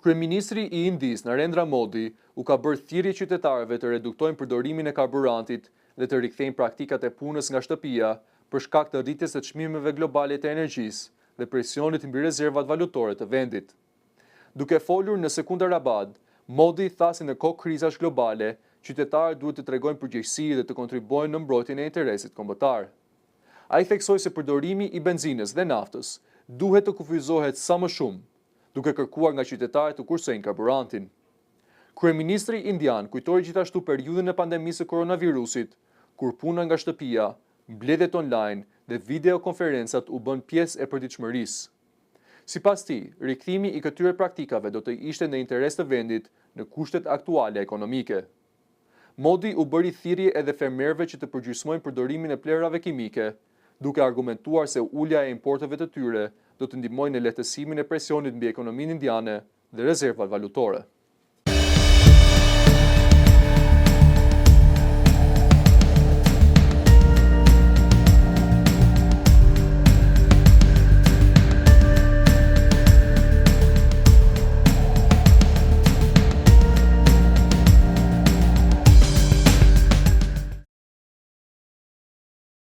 Kryeministri i Indisë, Narendra Modi, u ka bërë thirrje qytetarëve të reduktojnë përdorimin e karburantit dhe të rikthejnë praktikat e punës nga shtëpia për shkak të rritjes së çmimeve globale të energjisë dhe presionit mbi rezervat valutore të vendit. Duke folur në Secunderabad, Modi tha se në kohë krizash globale, qytetarët duhet të tregojnë përgjegjësi dhe të kontribuojnë në mbrojtjen e interesit kombëtar. Ai theksoi se përdorimi i benzinës dhe naftës duhet të kufizohet sa më shumë, duke kërkuar nga qytetarët të kursejnë karburantin. Kryeministri indian kujtoi gjithashtu periudhën e pandemisë së koronavirusit, kur puna nga shtëpia, mbledhjet online dhe videokonferencat u bënë pjesë e përditshmërisë. Sipas tij, rikthimi i këtyre praktikave do të ishte në interes të vendit në kushtet aktuale ekonomike. Modi u bëri thirrje edhe fermerëve që të përgjysmojnë përdorimin e plehrave kimike, duke argumentuar se ulja e importeve të tyre do të ndihmojë në lehtësimin e presionit mbi ekonominë indiane dhe rezervat valutore.